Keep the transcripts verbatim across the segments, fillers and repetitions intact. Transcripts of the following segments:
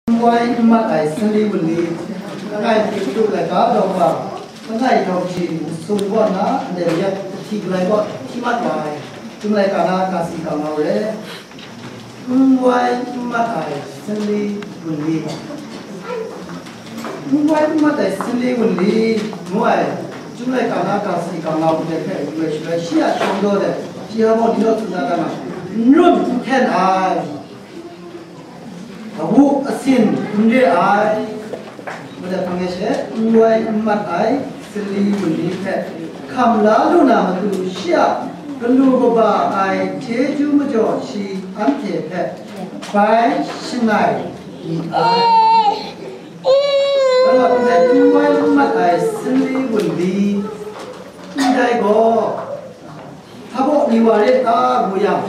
N wai n mat ai sanli wunli, langai hpyi kadu laika daw wa, langai daw ji masum kaw na ndai mayat kahti galai kaw hti mat wa ai, Chyum laika na ga si ga mau re. N wai n mat ai sanli wunli, n wai n mat ai sanli wunli ngu ai, Chyum laika na ga si ga mau ndai hpe yu ai shaloi, shi a shawng daw de, shi a gaw ni naw tsun na ga na, n run n hten ai. Awu asin n re ai, madat hpang e she n wai n mat ai sanli wunli hpe hkam la lu na matu, shi a galu kaba ai chyeju majaw shi anhte hpe bai shangai mi ai. Galat ndai n wai n mat ai sanli wunli ndai gaw, hpa baw ni wa re ta ngu yang,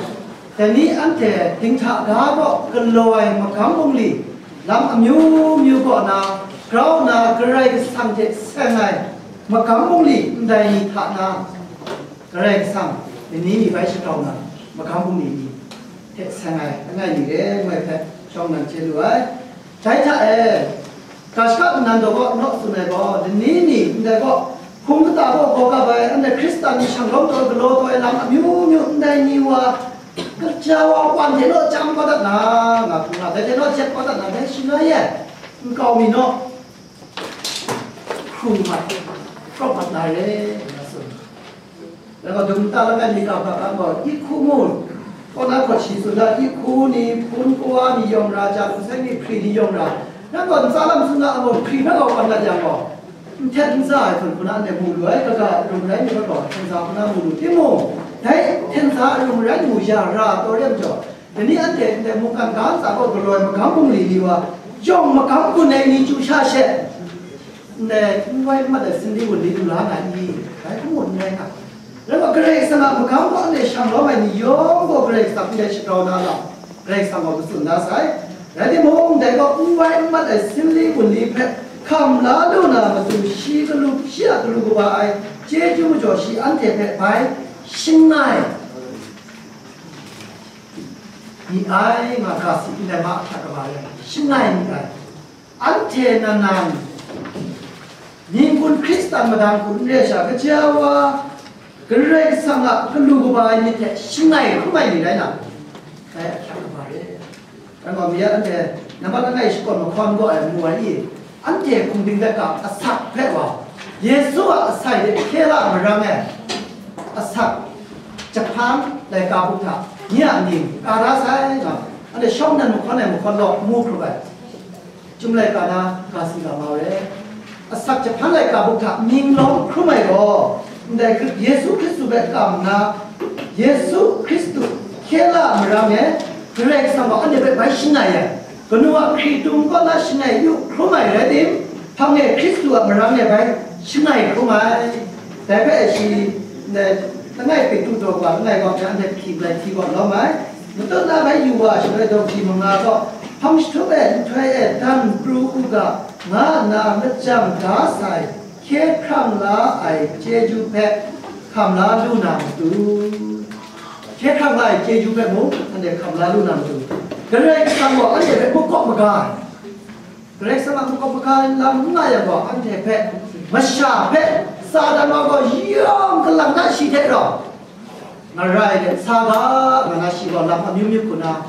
dai ni anhte dinghta ga kaw galaw ai magam bungli, lam amyu myu kaw na grau nna Karai Kasang hte seng ai magam bungli ndai ni hta na, Karai Kasang ni ni mi bai shagrau na magam bungli ni hte seng ai langai mi re ngu ai hpe shawng nnan chye lu ai. Dai hta e, ga shaka nnan daw kaw naw tsun ai gaw, lani ni ndai gaw, hpung kata gaw gaw kap ai, anhte Hkristan ni shanglawm taw galaw taw ai lam amyu myu ndai ni wa, kaja wa wan hte naw chyam kau dat na, nga hpung na, dai hte naw jet kau dat na, dai shangai e, nkau mi naw, hkru mat, hkrawp mat na re, nga tsun. Dai gaw, dum nta langai mi ga hpa hkang gaw, i hku mu, kaw na hkawt shi tsun na, i hku ni, hpun kawa ni yawng ra, ja lungseng ni hpri ni yawng ra, nang gaw ntsa lam tsun na, a gaw hpri hpe gaw kau na yang gaw, n htet n za ai hpun hku na anhte mu lu ai, kaga arum rai ni hpe gaw hten za hku na mu lu. Timung, dai hten za arum rai mu ya ra taw re ai majaw, dai ni anhte ndai mungkan ga ntsa gaw galaw ai magam bungli ni wa, yawng magam gun ai ni chyu sha she, ndai n wai n mat ai sanli wunli lu la na i? Rai hku mu n rai nga. Rai wa, Karai Kasang a magam gaw anhte shanglawm ai ni yawng gaw Karai Kasang ndai shagrau na lam, Karai Kasang gaw matsun da sai. Rai timung, dai gaw n wai n mat ai sanli wunli hpe hkam la lu na matu, shi galu, shi a galu kaba ai chyeju majaw shi anhte hpe bai shangai mi ai, nga ga si ndai ma hta kaba rai, shangai mi ai. Anhte nan nan, ning-gun Hkristan madang hku n re sha, kaja wa Karai Kasang a galu kaba ai myit hte shangai hkrum ai ni rai na, dai ahkyak kaba re. Dai gaw, mi anhte nambat langai shakawn mahkawn gaw ai mu ai i? Anhte hkungding laika asak hpe wa, Yesu a asai de hkye la marang e, asak jahpan laika buk hta nye a mying ka da sai nga, anhte shawng nnan mahkawn ai mahkawn law mu hkrup ai. Chyum laika na ga si ga mau re. Asak jahpan laika buk hta mying lawm hkrum ai gaw, ndai Hkri-, Yesu Hkristu hpe kam nna, Yesu Hkristu hkye la a marang e, Karai Kasang gaw anhte hpe bai shangai ai. Kanu a hkritung kaw na shangai yu hkrum ai rai tim, hpang e Hkristu a marang e bai shangai hkrum ai. Dai hpe shi, ndai langai Petru daw wa, langai gaw hpe anhte hpyi bai hti gaw lawm ai. Matut na bai yu wa, shaloi daw hpyi manga gaw, hpang jahtum e, nhtoi e dan pru u ga, nga nna lajang da sai, hkye hkrang la ai chyeju hpe hkam la lu na matu. Hkye hkrang la ai chyeju hpe mung, anhte hkam la lu na matu. Karai Kasang gaw anhte hpe makawp maga ai. Karai Kasang a makawp maga ai lam n nga yang gaw, anhte hpe, masha hpe, Satan wa gaw yawng kalang na shi hte rau, ngarai de, sa ga, nga na shi gaw lam amyu myu hku na,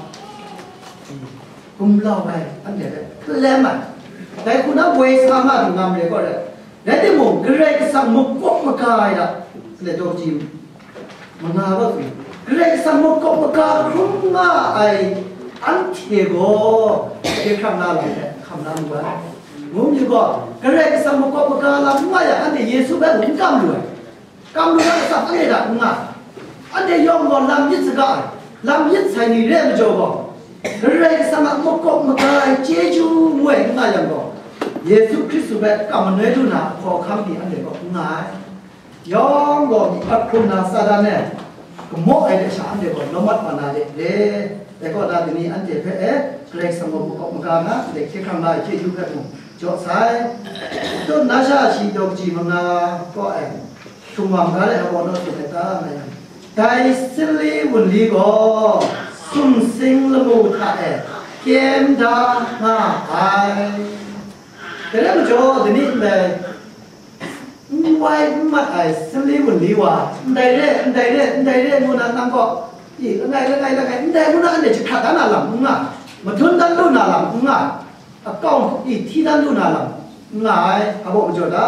gumlau ai, anhte hpe, kalem ai. Dai hku na woi sa nga du nga mare gaw rai. Rai timung, Karai Kasang makawp maga ai hta, le daw ji, manga gaw tsun, Karai Kasang makawp maga hkrum nga ai anhte gaw, hkye hkrang la lam hpe hkam la lu ai. Ngu mi gaw, Karai Kasang makawp maga lam n nga yang, anhte Yesu hpe n kam lu ai. Kam lu na asak anhte hta n nga. Anhte yawng gaw lam myit saga ai, lam myit sai ni re ai majaw gaw, Karai Kasang a makawp maga ai chyeju ngoi n nga yang gaw, Yesu Hkristu hpe kam manoi lu na ahkaw ahkang pyi anhte gaw n nga ai. Yawng gaw myi hkrum na Satan e kamaw ai hte sha anhte gaw lawm mat wa na de re. Dai kaw na, dai ni anhte hpe e Karai Kasang gaw makawp maga na, ndai hkye hkrang la ai chyeju hpe mung jaw sai. Tut na sha shi daw kaji manga kaw ai hkrung wa maga le ai gaw naw tsun ai ta, nga yang, dai sanli wunli gaw sumsing lamu hta e kyem da nga ai. Dai rai majaw, dai ni ndai, n wai n mat ai sanli wunli wa, ndai re, ndai re, ndai re ngu na nang gaw, i, langai, langai, langai, ndai ngu na anhte jahkrat dan na lam n nga, madun dan lu na lam n nga, akau hkrup di hti dan lu na lam n nga ai, a baw majaw da.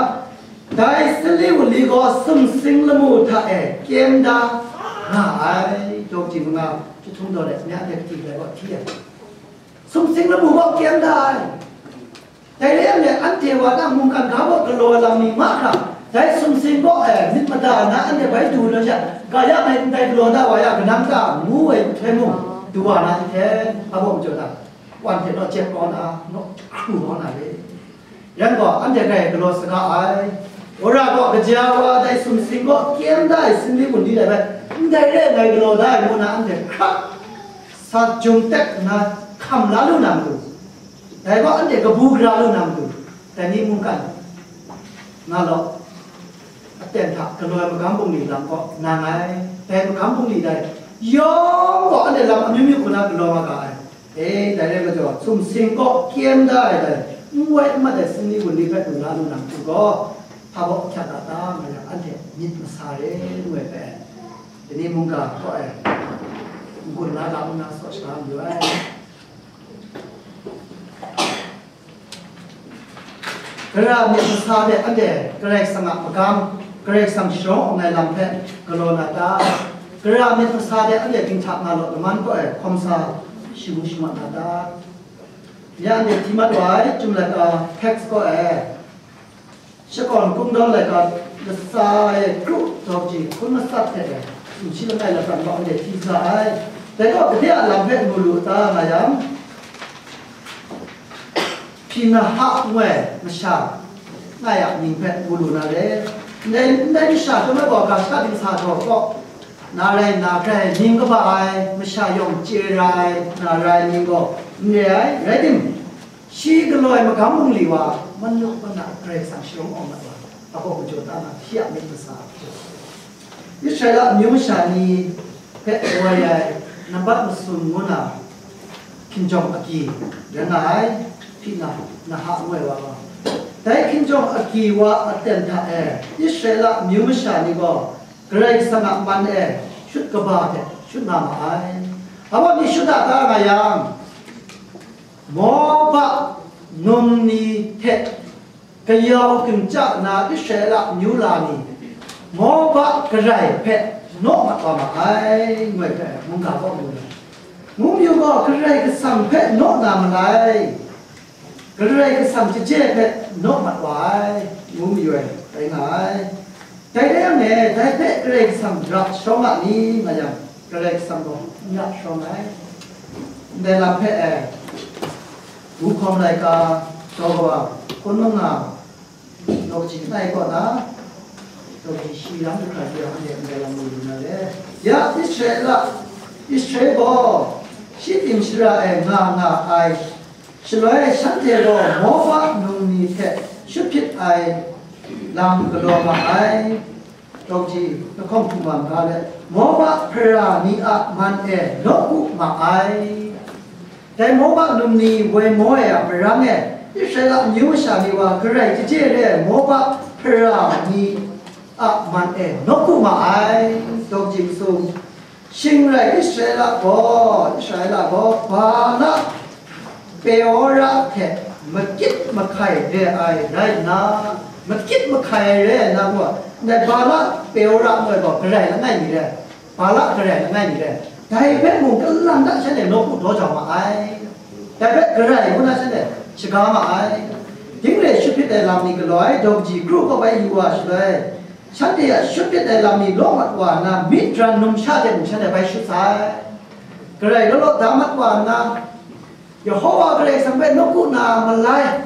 Dai sanli wunli gaw sumsing lamu hta e kyem da nga ai, daw kaji manga, chyahtum daw let, mya de kati dai gaw hti ai. Sumsing lamu gaw kyem da ai. Dai re ai, anhte wa na mungkan ga baw galaw ai lam ni mahkra, dai sumsing gaw, e, myit mada na anhte bai du na sha, ga ya ngai ndai galaw da wa ya, kanang ta ngu ai nhtoi mung, du wa na nhten, a baw majaw da, wan hte naw jep kau na, naw jahkru kau na re. Yan gaw, anhte grai galaw saga ai. Wora gaw, kaja wa dai sumsing gaw kyem da ai sanli wunli dai bai, ndai re ai ngai galaw da ai ngu na anhte hkrak sa jung tek nna hkam la lu na matu, dai gaw anhte kabu gara lu na matu, dai ni mungkan nga law, aten hta galaw ai magam bungli lam gaw nang ai. Dai magam bungli dai yawng gaw anhte lam amyu myu hku na galaw nga ga ai. E, dai rai majaw, sumsing gaw kyem da ai dai, n wai n mat ai sanli wunli hpe lu na lu na matu gaw, hpa baw ahkyak a ta nga yang, anhte myit masa re ngu ai hpe, dai ni mungga gaw e, n-gun la ga nna saw shaga mayu ai. Gara myit masa hte anhte Karai Kasang a magam, Karai Kasang sharawng awng ai lam hpe galaw na ta? Gara myit masa hte anhte dinghta nga law laman kaw e hkawm sa shamu shamat na ta? Ya anhte hti mat wa ai, Chyum laika text kaw e, Shakawn Kungdawn laika lasa e kru daw kaji hkun masat hte e, sumshi langai latsan gaw anhte hti sa ai. Dai gaw, gade a lam hpe mu lu ta nga yang, Pinaha ngu ai masha nga ai a mying hpe mu lu na re. Ndai, ndai masha chyawm ai gaw, ga shaka dingsa jaw kaw, na rai nna grai mying kaba ai masha yawng chye ra ai, na rai mying gaw n re ai, rai timung, shi galaw ai magam bungli wa, manu mana Karai Kasang sharawng awng mat wa, a gaw majaw da na, shi a myit masa. Israela amyu masha ni hpe woi ai nambat masum ngu na hkinjawng agyi rai nga ai, Pinaha ngu ai wa gaw. Dai hkinjawng agyi wa aten hta e, Israela amyu masha ni gaw Karai Kasang a man e shut kaba hte shut nga ma ai. Hpa baw ni shut a ta nga yang, Moba num ni hte kayau ginchya na Israela amyu la ni, Moba Karai hpe naw mat wa ma ai, ngu ai hpe mungga kaw mu ai. Ngu mayu gaw, Karai Kasang hpe naw na malai, Karai Kasang chyeje hpe naw mat wa ai, ngu mayu ai, rai nga ai. Dai rai yang e, dai hpe Karai Kasang ra sharawng a ni nga yang, Karai Kasang gaw n ra sharawng ai. Ndai lam hpe e, Wuhkawm laika, daw kawa, hkun manga, daw kaji langai kaw na, daw kaji shi lam jahkra jahkra anhte ndai lam mu lu na re. Ya Israela, Israel gaw shitim shara e nga nga ai, shaloi shanhte gaw Moba num ni hte shut hpyit ai lam galaw ma ai. Daw kaji lahkawng hkungga ga let, Moba hpara ni a man e nawku ma ai. Dai Moba num ni woi maw ai a marang e, Israela amyu masha ni wa Karai chyeje re ai Moba hpara ni a man e nawku ma ai. Daw kaji masum, shing rai Israela gaw, Israela gaw Bala Peora hte makyit mahkai re ai rai nna, makyit mahkai ai re ai na gaw, ndai Bala Peora ngu ai gaw Karai langai mi re, Bala Karai langai mi re, dai hpe mung kalang ta shanhte nawku daw jau ma ai, dai hpe Karai ngu na shanhte shaga ma ai. Ding re shut hpyit ai lam ni galaw ai, daw kaji kru kawp ai yu wa shaloi, shanhte a shut hpyit ai lam ni law mat wa nna, Midian numsha hte mung shanhte bai shut sai. Karai law law da mat wa nna, Yehova Karai Kasang hpe nawku na malai,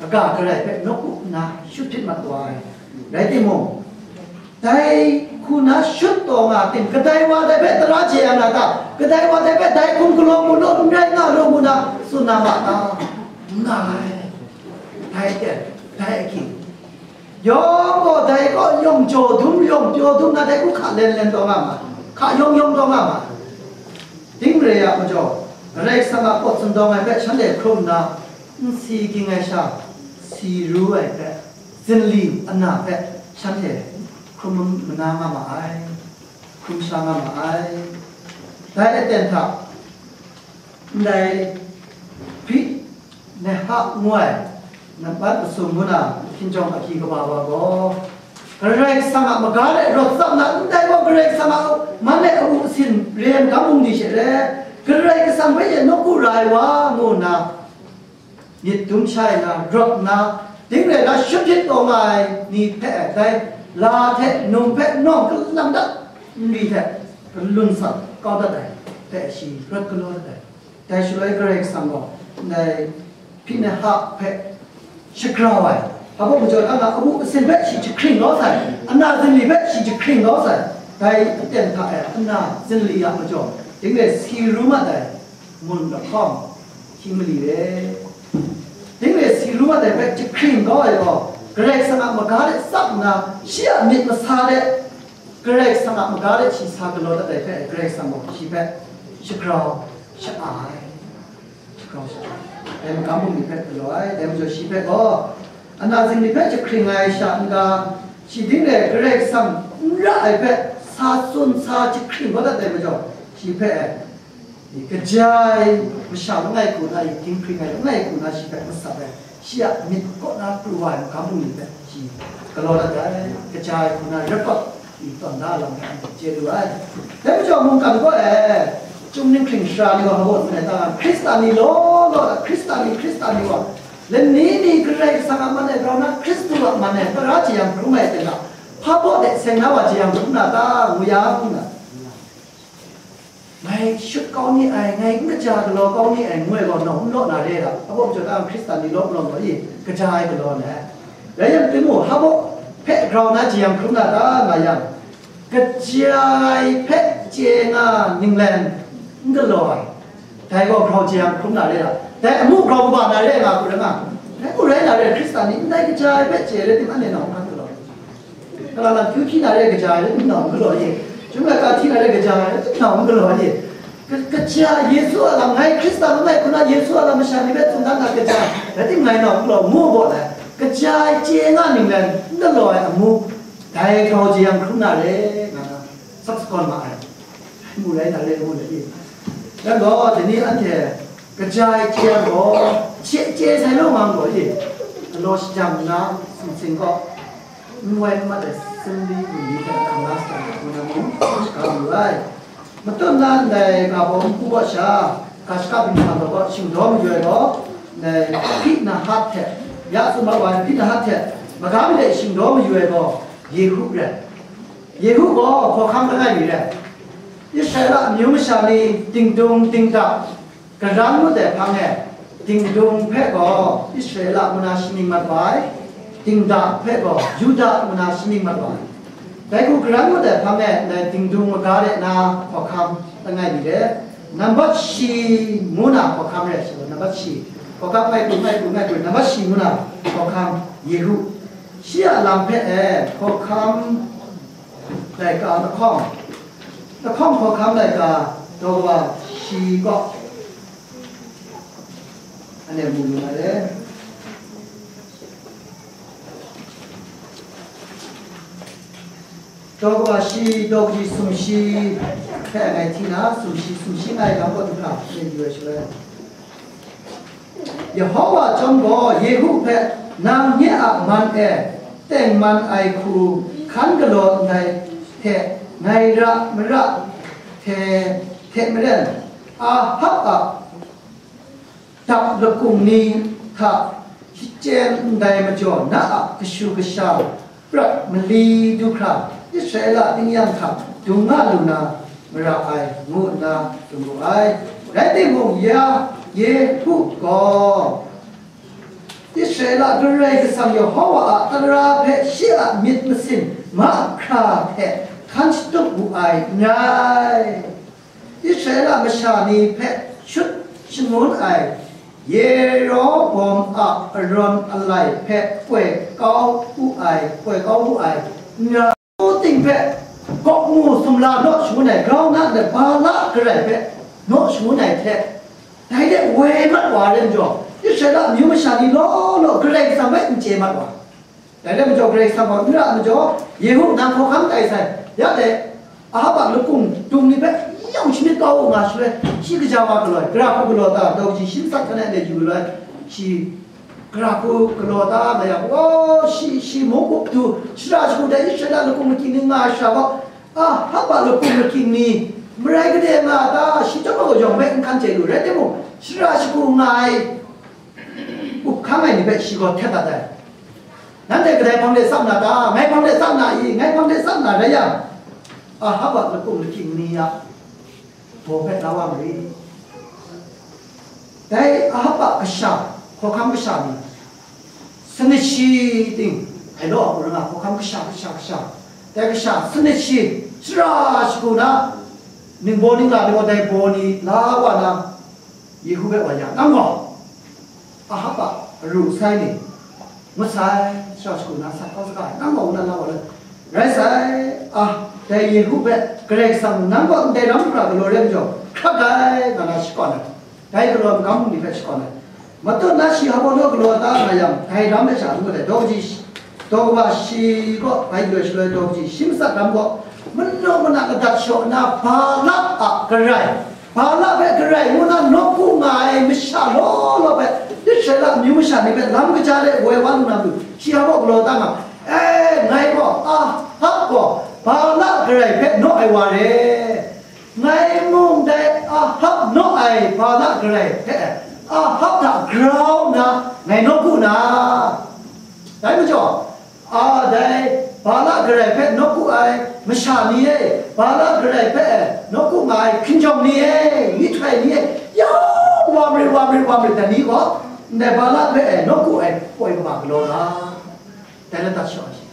kaga Karai hpe nawku nna shut hpyit mat wa ai. Rai timung, dai hku na shut taw nga tim, kadai wa dai hpe tara jeyang na ta? Kadai wa dai hpe dai hkum galaw mu law, n rai nga law ngu na tsun na ma ta? N nga ai. Dai ten, dai ahkying, yawng gaw dai kaw yawng jaw dum, yawng pyaw dum na dai hku hka len len taw nga ma, hka yawng yawng taw nga ma. Ding re a majaw, Karai Kasang a pawt sindawng ai hpe shanhte hkrum nna, n si ging ai sha, si ru ai hpe, zinli ana hpe shanhte hkrum mana nga ma ai, hkrum sha nga ma ai. Dai aten hta, ndai hpyi Neha ngu ai nambat masum ngu na hkinjawng ahkyi kaba wa gaw, Karai Kasang a maga de rawt tsap na, ndai gaw Karai Kasang a man e awu asin re ai magam bungli she re, Karai Kasang hpe e nawku ra ai wa ngu nna, myit dum shai na, rawt na, ding rai na, shut hpyit taw nga ai ni hpe dai la hte num hpe nawng kalang dat nri hte kalun sat kau dat ai hpe shi rawt galaw dat ai. Dai shaloi Karai Kasang gaw ndai Hpinehak hpe shagrau ai, hpa baw majaw na, awu asin hpe shi jahkring kau sai, ana zinli hpe shi jahkring kau sai. Dai aten hta e ana zinli a majaw, ding re si ru mat ai mun lahkawng hkying mali re. Ding re si ru mat ai hpe jahkring kau ai gaw, Karai Kasang a maga de tsap nna, shi a myit masa de Karai Kasang a maga de shi sa galaw dat ai hpe, Karai Kasang gaw shi hpe shagrau sha-a ai. Shagrau sha-a ai. Dai magam bungli hpe galaw ai. Dai majaw shi hpe gaw, ana zinli hpe jahkring ai sha n-ga, shi ding re Karai Kasang n ra ai hpe sa tsun sa jahkring kau dat ai majaw, shi hpe, kaja ai masha langai hku na, dinghpring ai langai hku na shi hpe masat ai, shi a myit kaw na pru wa ai magam bungli hpe shi galaw dat ai, kaja ai hku na record i tawn da ai lam hpe anhte chye lu ai. Dai majaw mungkan kaw e, chyum ninghpring sara ni wa hpa baw tsun ai ta, Hkristan ni law law na, Hkristan ni, Hkristan ni wa, lani ni Karai Kasang a man e grau na, Hkristu a man e tara jeyang hkrum ai aten hta, hpa baw de seng na wa jeyang hkrum na ta, ngu yang, ngu na. Ngai shut kau ni ai, ngai n kaja galaw kau ni ai, ngu ai gaw, nawng n law na re ai hta, hpa baw majaw na Hkristan ni law law gaw i, kaja ai galaw na ai. Rai yang, Timu, hpa baw hpe grau na jeyang hkrum na ta, nga yang, kaja ai hpe chye nga ninglen n galaw ai, dai gaw grau jeyang hkrum na re ai hta, dai amu grau kaba na re ai nga hku rai nga, dai mung rai na re ai, Hkristan ni ndai kaja ai hpe chye rai tim, anhte nawng n galaw. Hkala lam kyu hpyi na re ai kaja rai tim, nawng n galaw ye. Chyum laika hti na re ai kaja rai tim, nawng n galaw ye. Ka-, kaja Yesu a lam, ngai Hkristan langai hku na Yesu a lam masha ni hpe tsun dan na kaja rai tim, ngai nawng n galaw, ngu gaw lai. Kaja ai chye nga ninglen n galaw ai amu, dai grau jeyang hkrum na re, nga na, sak sagawn ma ai. Dai mu rai na re, ngu na i. Rai gaw, dai ni anhte kaja ai chye yang gaw, hte chye sai law nga gaw i, galaw shajang nna sumsing gaw, n wai n mat ai sumri bungli hte hkam la sagang ai hku na mung shaga mayu ai. Matut na ndai ga baw n hku kaw sha, ga shaka binghpang gaw shingdaw mayu ai gaw, ndai Hpinahat hte, ya tsun mat wa ai Hpinahat hte magam de shingdaw mayu ai gaw Yehu rai. Yehu gaw hkawhkam langai mi rai. Israela amyu masha ni dingdung dingda, karan ngut ai hpang e, dingdung hpe gaw Israela ngu na shaning mat wa ai, dingda hpe gaw Yuda ngu na shaning mat wa ai. Dai hku karan ngut ai hpang e, ndai dingdung maga de na hkawhkam langai mi re, nambat shi ngu na hkawhkam re, shi gaw nambat shi, hkawhkam ngai pru, ngai pru, ngai pru, nambat shi ngu na hkawhkam Yehu. Shi a lam hpe e, hkawhkam laika lahkawng, lahkawng hkawhkam laika daw kaba shi kaw, anhte mu lu na re. Daw kaba shi, daw kaji sumshi hpe ngai hti na, sumshi, sumshi nga ai lam kaw du hkra, yu ai shaloi, Yehova chyawm gaw Yehu hpe, "Nang nye a man e tengman ai hku hkan galaw ndai hte ngai ra mara hte, hte maren, Ahab a dap lakung ni hta shachyen ndai majaw, na a kashu kasha prat mali du hkra, Israela tingyan hta dung nga lu na mara ai," ngu nna tsun wu ai. Rai timung, ya Yehu gaw Israela Karai Kasang Yehova a tara hpe shi a myit masin mahkra hte hkan shatup wu ai n rai. Israela masha ni hpe shut shangun ai Yerobowam a arawn alai hpe poi kau wu ai, poi kau wu ai n rai. Ting hpe gawk mu sumla naw shangun ai, grau na ndai Bala garai hpe naw shangun ai hte, Dai de woi mat wa ai majaw, Israela amyu masha ni law law Karai Kasang hpe n chye mat wa. Dai rai majaw, Karai Kasang gaw n ra ai majaw, Yehu nang hkawhkam tai sai, ya de, Ahab a lakung dung ni hpe yawng shamyit kau u nga shaloi, shi kaja wa galaw ai, gara hku galaw ta, daw kaji shi matsat hkan ai ndai yu galaw ai, shi gara hku galaw ta nga yang, o, shi, shi mung up du, shara shagu dai Israela lakung makying ni nga ai shara gaw, Ahab a lakung makying ni marai gade nga ta, shi chyawm ai gaw yawng hpe n hkan chye lu, rai timung, shara shagu nga ai, up hkang ai ni hpe shi gaw htet dat ai. Nanhte kadai hpang de tsap na ta? Ngai hpang de tsap na i? Ngai hpang de tsap na rai yang, Ahab a lakung makying ni a baw hpe la wa marit. Dai Ahab a kasha, hkawhkam kasha ni, sanit shi ting, ai law a mung nga, hkawhkam kasha, kasha, kasha, dai kasha sanit shi, shara shagu na, ningbaw ningla ni gaw dai baw ni la wa na, Yehu hpe wa yang, nang gaw Ahab a aru sai ni, ngut sai, shara shagu na sat kau saga ai, nang gaw wun na la wa let, rai sai, a, dai Yehu hpe Karai Kasang nang gaw ndai ram hkra galaw re majaw, hkrat ai, nga na shakawn ai, dai galaw magam ni hpe shakawn ai, matut na shi hpa naw galaw ta nga yang, dai ram hpe sha n ngut ai, daw kaji, daw kaba shi kaw bai galaw shaloi, daw kaji shi matsat ram gaw, manu mana kadat shaw na Balak a karai, Balak hpe karai ngu na nawku nga ai masha law law hpe, Israela amyu masha ni hpe lam kaja de woi wa lu na matu, shi hpa gaw galaw ta nga, e, ngai gaw, Ahab gaw Balak karai hpe naw ai wa re, ngai mung dai Ahab naw ai Balak karai hpe Ahab hta grau nna ngai nawku na, dai majaw, a, dai Balak karai hpe nawku ai masha ni e, Balak karai hpe nawku nga ai hkinjawng ni e, myihtoi ni e, yawng wa marit, wa marit, wa marit, dai ni gaw ndai Balak hpe e nawku ai poi kaba galaw ga, dai ladat shaw ai shi.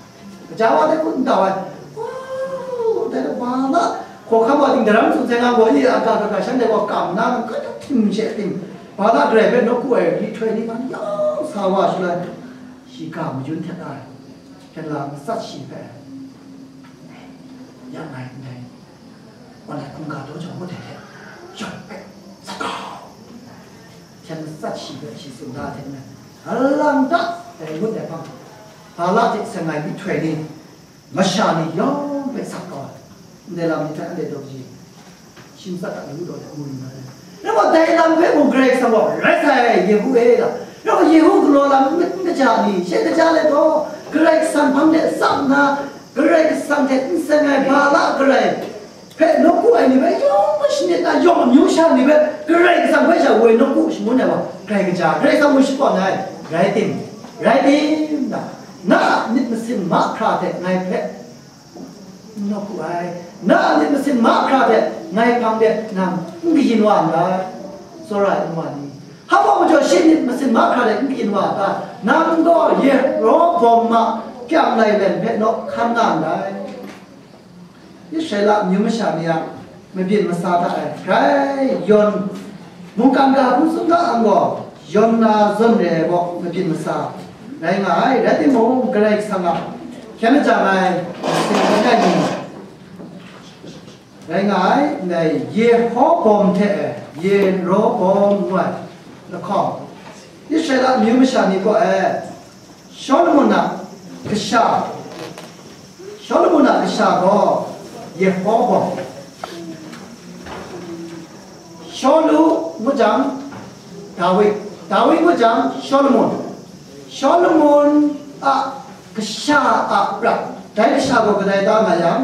Kaja wa dai hku n tau ai. Wow, dai Balak hkawhkam wa ting daram tsun sai nga gaw, i, aga, aga, shanhte gaw kam nna, hkawhkam htim she ting, Balak karai hpe nawku ai myihtoi ni man yawng sa wa shaloi, shi ga mayun htet ai, hpyen la matsat shi hpe, ya ngai ndai, wan ai hkungga daw jau ngut ai hte, yawng hpe sa kau, hpyen matsat shi hpe shi tsun da ai hte maren, alang da dai ngut ai hpang, Balak hte seng ai myihtoi ni, masha ni yawng hpe sa kau ai, ndai lam ni hpe anhte daw kaji, shi matsat a lu daw let mu yu na re. Rai gaw, dai lam hpe mung Karai Kasang gaw, rai sai, Yehu e, la. Rai gaw, Yehu galaw lam n kaja ni, she kaja let gaw, Karai Kasang hpang de tsap nna, Karai Kasang hte n seng ai Balak karai hpe nawku ai ni hpe yawng mashanit na, yawng amyu sha ni hpe Karai Kasang hpe sha woi nawku shangun ai wa, grai kaja, Karai Kasang mung shakawn ai, rai tim, rai tim, na, na a myit masin mahkra hte ngai hpe, n nawku ai, na a myit masin mahkra hte ngai hpang de nang n kayin wa ndai, tsawra ai n wa ni? Hpa majaw shi myit masin mahkra hte n kayin wa ta? Nang gaw Yerobowam a kyang lailen hpe naw hkan nga ndai. Israela amyu masha ni a mabyin masa hta e grai yawn, mungkan ga hku tsun ga ang gaw, yawn na zawn re ai gaw mabyin masa rai nga ai. Rai timung, Karai Kasang a hkyen ajang ai, sing ai ni, rai nga ai, ndai Yehobawm hte e Yerobawm ngu ai lahkawng, Israela amyu masha ni gaw e, Shawlumon a kasha, Shawlumon a kasha gaw Yehobawm, Shawlu ngut jang, Dawi, Dawi ngut jang, Shawlumon, Shawlumon a kasha a prat, dai kasha gaw kadai ta nga yang,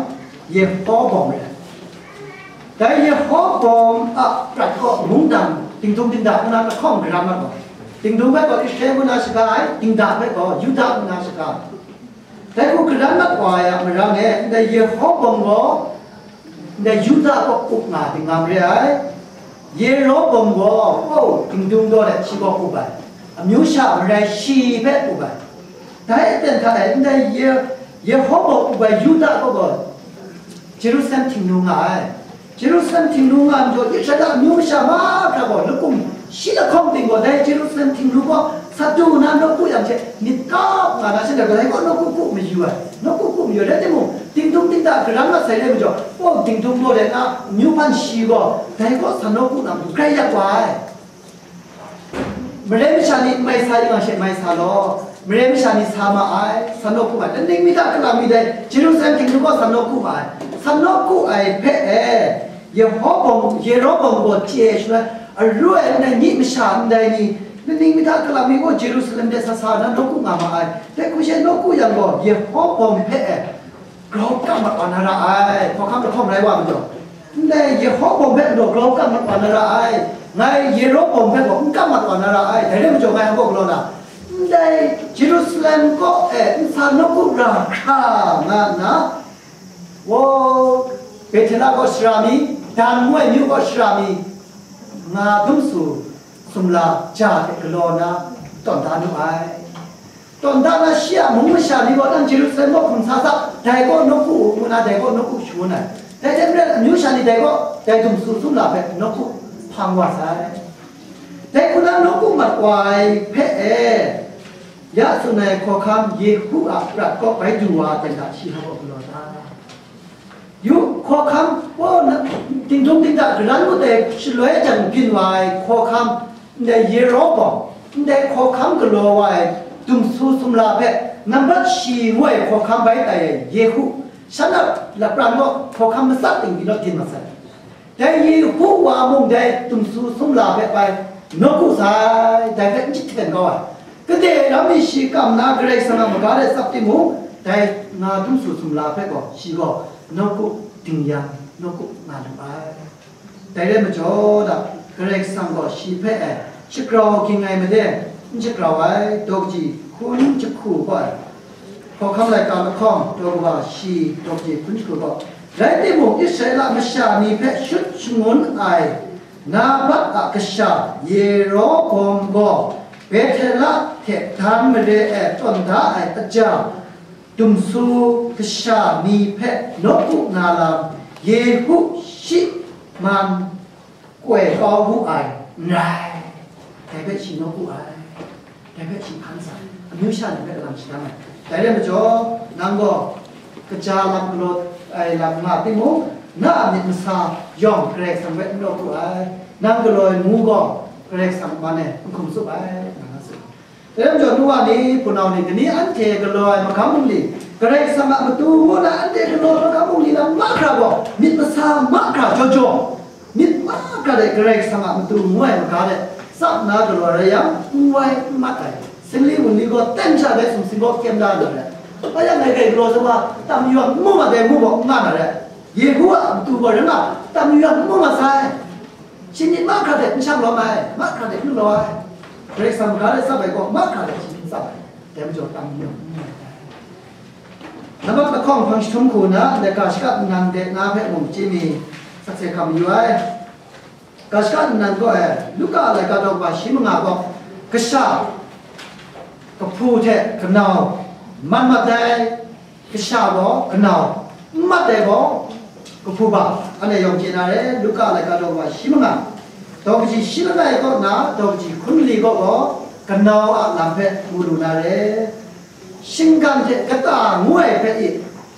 Yehobawm rai. Dai Yehobawm a prat gaw mungdan dingdung dingda nna lahkawng garam ai gaw, dingdung hpe gaw Israel ngu na shaga ai, dingda hpe gaw Yuda ngu na shaga ai. Dai hku garam mat wa ai a marang e, ndai Yehobawm gaw ndai Yuda kaw up nga dingam re ai. Yerobawm gaw, o, dingdung daw let shi gaw up ai, amyu sha marai shi hpe up ai. Dai aten hta e ndai Ye-, Yehobawm up ai Yuda kaw gaw Jerusalem htingnu nga ai. Jerusalem htingnu nga ai majaw, Israela amyu masha mahkra gaw, lakung shi lahkawng ting gaw, dai Jerusalem htingnu gaw sa du na nawku yang hte myit kap nga na shanhte gaw, dai gaw nawku ku mayu ai, nawku ku mayu ai. Rai timung, dingdung dingda garam mat sai re majaw, paw dingdung gaw rai na, amyu hpan shi gaw, dai gaw sa nawku na matu grai yak wa ai. Mare masha ni n mai sa yu nga she, mai sa law, mare masha ni sa ma ai, sa nawku ma ai, laning mi hta kalam mi dai, Jerusalem htingnu gaw sa nawku ma ai, sa nawku ai hpe e, Yehobawm, Yerobawm gaw chye ai shaloi, aru ai ndai myi masha ndai ni, laning mi hta kalam mi gaw Jerusalem de sa sa na nawku nga ma ai, dai hku she nawku yang gaw, Yehobawm hpe e, grau kap mat wa na ra ai, hkawhkam lahkawng rai wa majaw, ndai Yehobawm hpe mung grau kap mat wa na ra ai, ngai Yerobawm hpe gaw n kap mat wa na ra ai, dai rai majaw ngai hkawhkam galaw na, ndai Jerusalem kaw e nsa nawku ra hkra nga nna, wo, Bethela kaw shara mi, Dan ngu ai myu kaw shara mi, nga dum su sumla ja hte galaw na tawn da nu ai. Tawn da na shi a mung masha ni gaw nang Jerusalem kaw hkum sa sa, dai kaw nawku u, ngu na dai kaw nawku shangun ai. Dai hte maren amyu sha ni dai kaw dai dum su sumla hpe nawku hpang wa sai. Dai hku na nawku mat wa ai hpe e, ya tsun ai hkawhkam Yehu a prat kaw bai du wa ten hta shi hpa kaw galaw ta? Yu, hkawhkam, o, na, dingdung dingda garan ngut ai shaloi jang byin wa ai hkawhkam, ndai Yerobawm, ndai hkawhkam galaw wa ai dumsu sumla hpe, nambat shi ngu ai hkawhkam bai tai ai Yehu, shan a lapran gaw hkawhkam matsat ting pyi naw din masat. Dai Yehu wa mung dai dumsu sumla hpe bai nawku sai, dai hpe n jahten kau ai. Kade ram mi shi kam na Karai Kasang a maga de tsap timung, dai nga dumsu sumla hpe gaw, shi gaw nawku ding yang, nawku nga lu ai. Dai rai majaw da, Karai Kasang gaw shi hpe e, shagrau ging ai made, n shagrau ai, daw kaji hkun jahku gaw ai. Hkawhkam laika lahkawng, daw kaba shi, daw kaji hkun jahku gaw, rai timung, Israela masha ni hpe shut shangun ai, Nabat a kasha Yerobawm gaw Bethela hte Dan mare e tawn da ai aja, dumsu kasha ni hpe nawku na lam Yehu shi man koi kau wu ai n rai. Dai hpe shi nawku ai. Dai hpe shi hkan sa ai, amyu sha ni hpe lam shadang ai. Dai rai majaw, nang gaw kaja lam galaw ai lam nga timung, na a myit masa yawng Karai Kasang hpe n nawku ai, nang galaw ai ngu gaw Karai Kasang man e n hkum tsup ai, nga nga tsun. Dai rai majaw, nu wa ni, hpunau ni, dai ni anhte galaw ai magam bungli, Karai Kasang a matu ngu na anhte galaw ai magam bungli lam mahkra gaw, myit masa mahkra jaw jaw, myit mahkra de Karai Kasang a matu ngu ai maga de tsap na galaw rai yang, n wai n mat ai, singli wunli gaw ten sha dai sumsing gaw kyem da na re. Bai yang ngai grai galaw sa wa, tam yu yang n mu mat dai ngu gaw n nga na re. Yehu a matu gaw rai nga, tam yu yang n mu mat sai. Shi myit mahkra de n shang lawm ai, mahkra de n galaw ai. Karai Kasang maga de tsap ai gaw mahkra de shi myit tsap ai. Dai majaw tam yu yang n mu mat ai. Nambat lahkawng hpang jahtum hku na, ndai ga shaka nnan de na hpe mung chye mi, sakse hkam yu ai. Ga shaka nnan gaw e, Luka laika daw kaba shi manga gaw, kasha, kahpu hte kanau, man mat ai, kasha gaw kanau, n mat ai gaw, kahpu ba, anhte yawng chye na re, Luka laika daw kaba shi manga, daw kaji shi langai kaw na, daw kaji hkun mali kaw gaw, kanau a lam hpe mu lu na re. Shinggan hte kata ngu ai hpe i,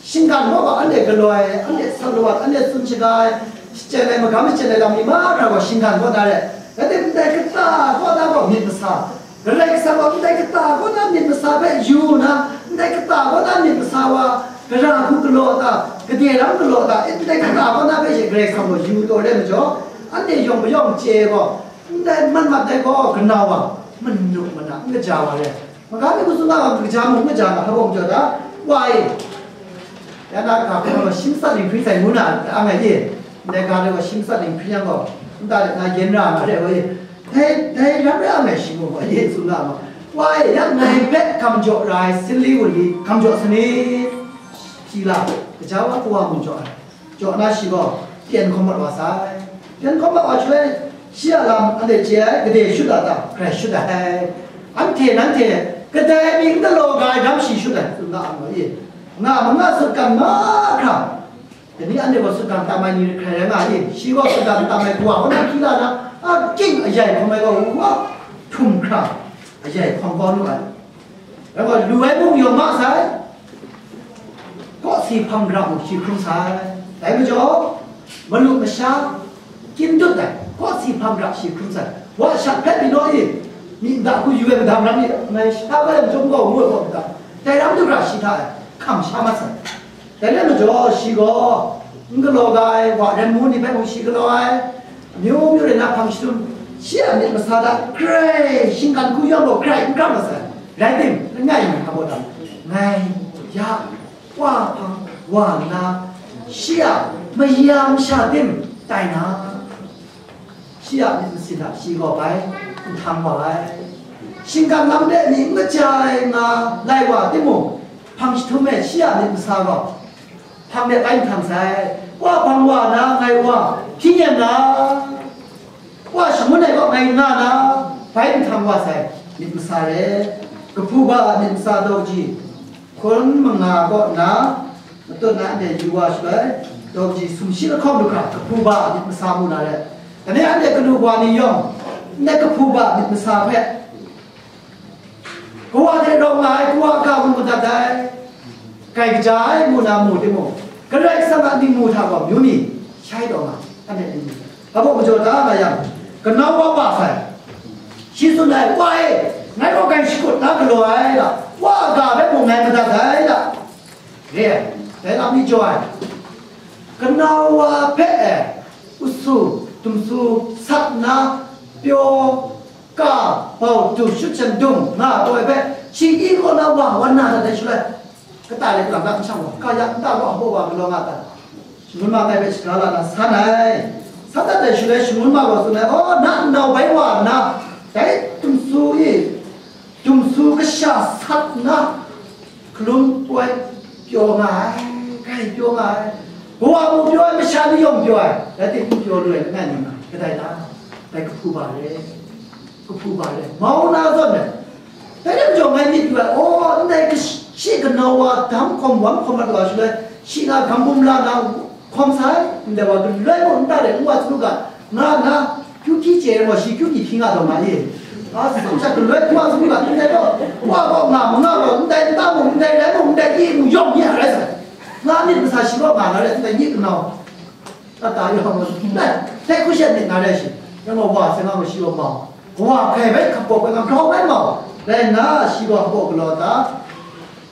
shinggan gaw anhte galoi, anhte sarawat, anhte tsun shaga ai, shachyen ai, magam shachyen ai lam ni mahkra gaw shinggan kaw na re. Rai timung, ndai kata kaw na gaw myit masa, Karai Kasang gaw ndai kata kaw na myit masa hpe yu nna, ndai kata kaw na myit masa wa, gara hku galaw ta, gade ram galaw ta, ndai kata kaw na hpe she Karai Kasang gaw yu taw rai majaw, anhte yawng mayawng chye gaw, ndai man mat ai gaw kanau wa, manu mana n kaja wa re. Maga mi hku tsun na wa, kaja mung kaja nga, hpa bawng jaw da, wa e. Ya na ga hkawm gaw, shi matsat dinghpring sai ngu na, ang ai e. Ndai ga de gaw, shi matsat dinghpring yang gaw, nta de na yen ra nga re, wa e. Dai, dai ram re ang ai shi mung, wa e, tsun na ma. Wa e, ya ngai hpe gam jaw ra ai, singli wunli, gam jaw sa ni? Sila, kaja wa kawa mung jaw ai. Jaw na shi gaw, pyen hkawm mat wa sai. Pyen hkawm mat wa shaloi, shi a lam anhte chye ai, gade shut a ta, grai shut ai. Anhte nanhte, kadai mi n galaw ga ai dam shi shut ai, tsun na a ma e. Nga ma nga sutgan mahkra, dai ni anhte gaw sutgan tam ai ni hkrai rai nga e. Shi gaw sutgan tam ai kawa kaw na hpyi la na, a king ayai hkawm ai gaw, wa htum hkra, ayai hkawm kau nu ai. Rai gaw, lu ai mung yawng ma sai, kawsi hpang gara mung shi hkrum sai. Dai majaw, malu masha, kyim dut ai, kawsi hpang gara shi hkrum sai. Wa shat hpe pyi naw i, Myit nta hku yu ai madam ram ni, ngai sha bai chyawm kau ngu ai kaw hta, dai ram du hkra shi hta e hkam sha mat sai. Dai rai majaw, shi gaw n galaw ga ai wa ren mu ni hpe mung shi galaw ai, amyu myu rai na hpang jahtum, shi a myit masa hta grai shinggan hku yawng gaw grai n kram mat sai. Rai tim, langai mi hpa baw tam, ngai ya wa hpang wa nna, shi a mayam sha tim tai na, shi a myit masin hta shi gaw bai n htang wa ai. Shinggan lam de ni n kaja ai nga lai wa timung, hpang jahtum e shi a myit masa gaw hpang de bai n htang sai. Wa hpang wa na ngai wa hpyi yen na, wa shangun ai kaw ngai nga na, bai n htang wa sai. Myit masa re, kahpu ba a myit masa daw kaji hkun manga kaw nna, matut na anhte yu wa shaloi, daw kaji sumshi lahkawng lu hkra kahpu ba a myit masa mu na re. Dai anhte kanu wa ni yawng, ndai kahpu ba a myit masa hpe, kawa hte rawng nga ai kawa ga mu madat ai, kai kaja ai mu na mu timung, Karai Kasang a ningmu hta gaw amyu ni shai taw nga, anhte ni. Hpa baw majaw da nga yang, kanau wa wa sai. Shi tsun ai, wa e, ngai gaw grai shakut na galaw ai da, wa a ga hpe mung ngai madat ai da. Re ai, dai lam ni jaw ai. Kanau wa hpe e, usu, dumsu, sat nna, pyaw, ka, bau, du, shut shan dung nga taw ai hpe, shingkyi kaw na wa wan na dat ai shaloi, kata le kalang na n shang wa, ka ya nta gaw hpaw wa galaw nga ta, shangun ma kai hpe shaga la na san ai. San dat ai shaloi shangun ma gaw tsun ai, aw, na nnau bai wa nna, dai dumsu e, dumsu kasha sat nna, hkalum poi pyaw nga ai, grai pyaw nga ai, kawa mu pyaw ai, masha ni yawng pyaw ai, rai timung, pyaw lu ai langai mi nga ai, kadai ta, dai kahpu ba re, kahpu ba re, mau na zawn ai. Dai lam jaw ngai myit yu ai, aw, ndai kashi kanau wa dam hkawm wan hkawm mat wa shaloi, shi na gam bum la na hkawm sai, ndai wa galoi mung n ta re, n wa hkru ga, nga nna, kyu hpyi chye ai gaw, shi kyu ni hpyi nga taw nga i? A, atsam sha galoi hkru wa hkru ga, ndai gaw, wa gaw nga ma nga gaw, ndai nta mung, ndai rai mung, ndai i mung, yawng ni a rai sai. Nga myit masa shi gaw nga na re, ndai ni kanau. Kata yawng, ndai, dai hku she myit nga rai shi. Yang gaw wa sai nga gaw shi gaw mau. Wa hkai bai hkap baw bai nga grau bai mau. Rai nna, shi gaw hpaw galaw ta.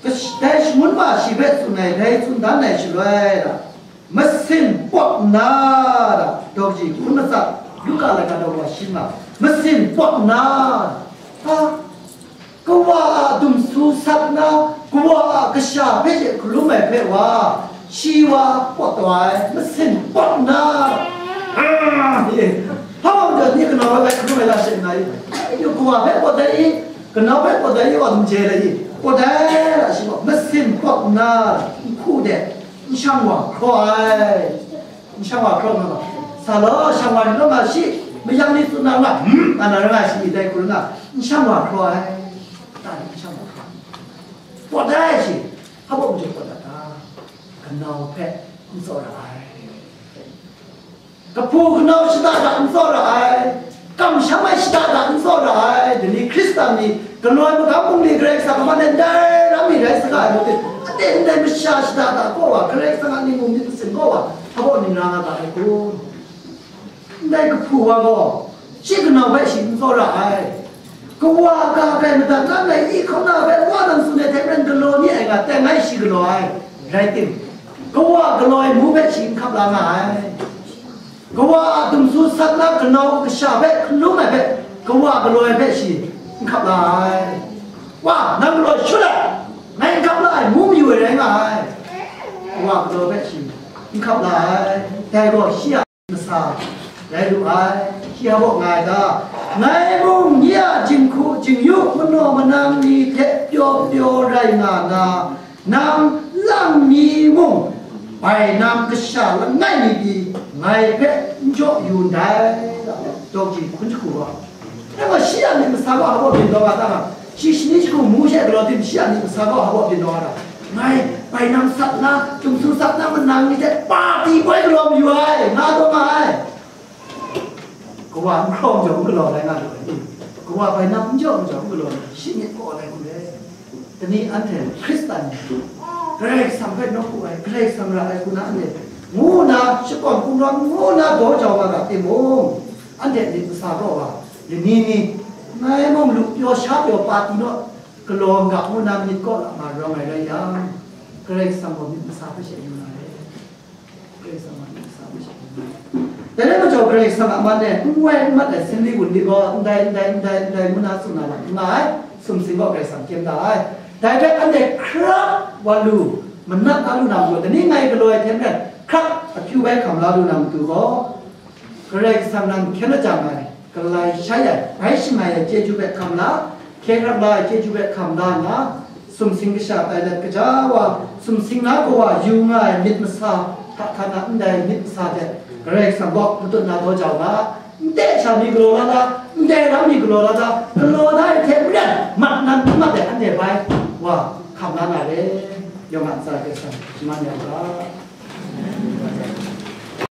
Kash-, dai shangun ma shi hpe tsun ai, dai tsun dan ai shaloi la, masin pawt nna da, daw kaji hkun matsat, Luka laika daw wa shi nga, masin pawt nna, ha, kawa a dumsu sat nna, kawa a kasha hpe she hkalum ai hpe wa, shi wa pawt taw ai, masin pawt nna, ah, ye, hpa wa majaw ni kanau rai hkalum ai la she nna, yu kawa hpe pawt ai i, kanau hpe pawt ai i, wa n je ai i, pawt ai la shi gaw, masin pawt nna, nhku de, n shang wa hkraw ai. N shang wa hkraw nga ma. Sa law, shang wa ni law nga shi, mayang ni tsun na nga, hmm, nga na ra nga shi, dai hku nga, n shang wa hkraw ai. Ta ni n shang wa hkraw. Pawt ai shi, hpa baw majaw pawt dat ta? Kanau hpe n tsawra ai. Kahpu kanau shada da n tsawra ai. Kamsham ai shada da n tsawra ai, dai ni Hkristan ni, galoi magam bungli Karai Kasang a man e ndai ram mi rai saga ai, mungten, aten ndai masha shada da gaw wa, Karai Kasang a ningmung myit masin gaw wa, hpa baw n ra nga ga ai kun? Ndai kahpu wa gaw, shi kanau hpe shi n tsawra ai. Kawa ga kai madat na ndai i hkauna hpe wa nang tsun ai hte maren galaw ni ai nga, teng ai shi galaw ai, rai tim, kawa galaw ai mu hpe shi n hkap la nga ai. Kawa a dumsu sat na kanau kasha hpe hkalum ai hpe, kawa galaw ai hpe shi n hkap la ai. Wa, nang galaw shut ai, ngai n hkap la ai, ngu mayu ai rai nga ai. Kawa galaw hpe shi n hkap la ai. Dai gaw shi a masa rai lu ai. Shi a baw nga ai ga, ngai mung nye a jinghku jingyu manaw manang ni hte pyaw pyaw rai nga na, nang lang mi mung, bainam kasha langai mi pyi ngai hpe n jaw yu ndai, daw ji hkun jahku gaw. Dai gaw shi a myit masa gaw hpa baw byin taw nga ta nga, shi shani jahku mu she galaw tim, shi a myit masa gaw hpa baw byin taw nga ta? Ngai bainam sat na, dumsu sat na, manang ni hte pati poi galaw mayu ai, nga taw nga ai. Kawa n hkraw n jaw n galaw rai nga lu ai ni? Kawa bainam n jaw n jaw n galaw ai, shi myit kaw ai hku le. Dai ni anhte Hkristan ni, Karai Kasang hpe nawku ai, Karai Kasang ra ai hku na anhte ngu nna, shakawn kungdawn ngu nna daw jau nga ga timung, anhte myit masa gaw wa, lani ni, Ngai mung lu pyaw sha pyaw pa ti naw, galaw nga ngu na myit kaw lama rawng ai rai yang, Karai Kasang gaw myit masa hpe she yu na re. Karai Kasang gaw myit masa hpe she yu na re. Dai rai majaw, Karai Kasang a man e n wai n mat ai sin li wun li gaw, ndai, ndai, ndai, ndai ngu na tsun na lam n nga ai, sumsing gaw Karai Kasang kyem da ai. Dai hpe anhte hkrap wa lu, manat a lu na matu, dai ni ngai galaw ai hte maren, hkrap akyu bai hkam la lu na matu gaw, Karai Kasang nan hkyen lajang ai, galai shai ai, bai shangai ai chyeju hpe hkam la, hkye hkrap la ai chyeju hpe hkam la nna, sumsing kasha tai let kaja wa, sumsing na kawa yu nga ai myit masa, hta hta na ndai myit masa hte Karai Kasang gaw matut na daw jau ga, ndai sha mi galaw la da, ndai ram mi galaw la da, galaw da ai hte maren, mat nan n mat ai anhte bai wa hkam la na re, yawng a ntsa Karai Kasang shaman ya u ga.